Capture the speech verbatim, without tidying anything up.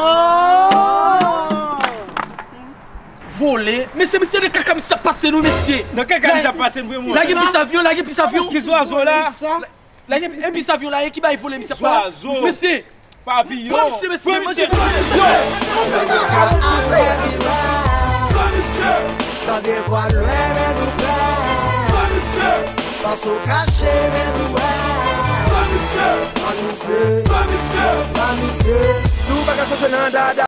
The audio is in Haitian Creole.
Ah! Vole. Mesye, mesye, nan kaka misye ap pase nou, mesye. Nan kaka misye ap pase nou, vre, mwen. Lage pis avyon, lage pis avyon. Ki zwazo la? Lage, e pis avyon la, e ki bay vole, misye ap pale. Zwazo. Mesye. Papiyon. Pran misye, mesye, manje. Pran misye. Tande vwa lwen, men nou pè. Pran misye. Pase w kache, men nou wè. Pran misye. Pran misye. Pran misye. Pran misye. Si w pa ka sonje nan dada.